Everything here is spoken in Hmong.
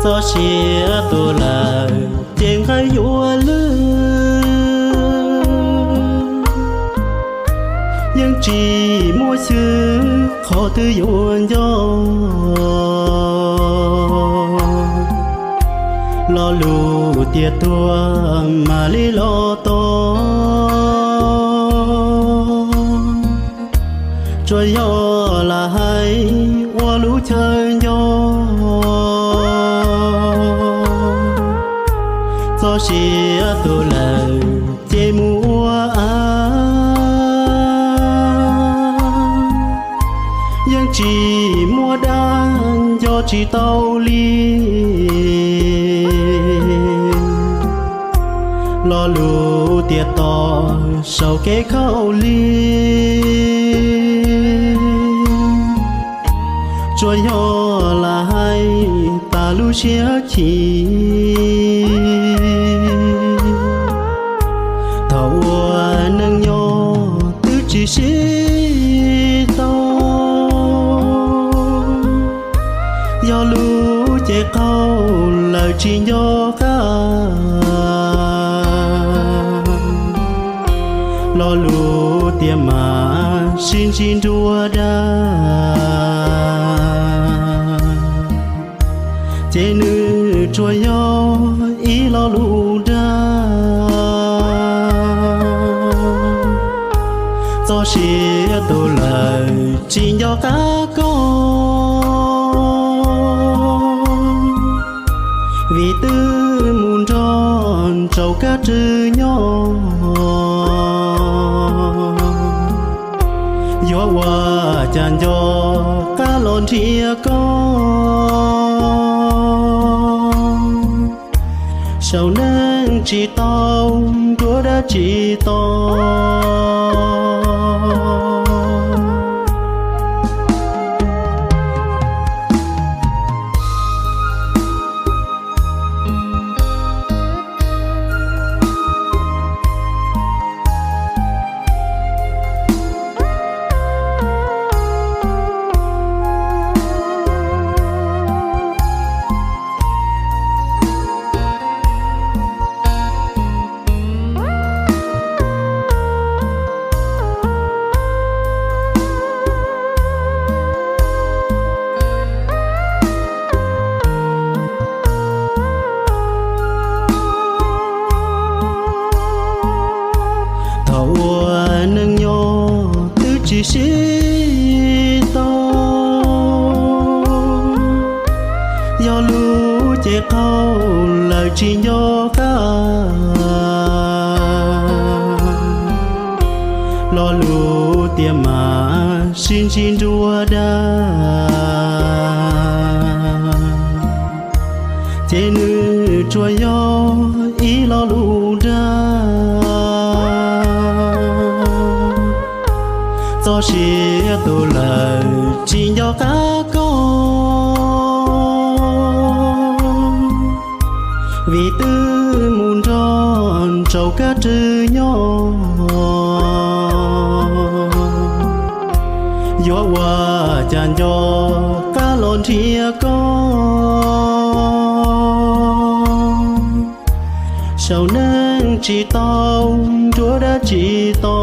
Txoj sia tu lawm ces nqaij yuav lwj, yeej tsis muaj xwm qhov twg yuav nco. Lo lus tias tuag mam li los tau, tsuas yog lam hais ua lub chaw nco. Txoj sia tu lawm ces mus ua av, yeej tsis muaj dab nco tsis tau li. Lo lus tias tos saum kev khaub lig, tsuas yog lam hais tas lub siab chim. Thaum ua neej nyob twb tsis sib tau, yog lub cev qaug lawm tsis nco qab. Lo lus tias mam sib ntsib nruab dab, ces nws tsuas yog ib lo lus dag. Txoj sia tu lawm tsis nco qab koj, vim twb mus nrog ntsaum kab rwg nyob. Yuav ua cas nco qab los nrhiav koj, saum neej tsis tau nruab dab tsis to. Thaum ua neej nyob twb tsis sib tau, yog lub cev qaug lawm tsis nco qab. Lo lus tias mam sib ntsib nruab dab, ces nws tsuas yog ib lo lus dag. Txoj sia tu lawm tsis nco qab koj, vim twb mus nrog ntsaum kab rwg nyob. Yuav ua cas nco qab los nrhiav koj, saum neej tsis tau nruab dab tsis to.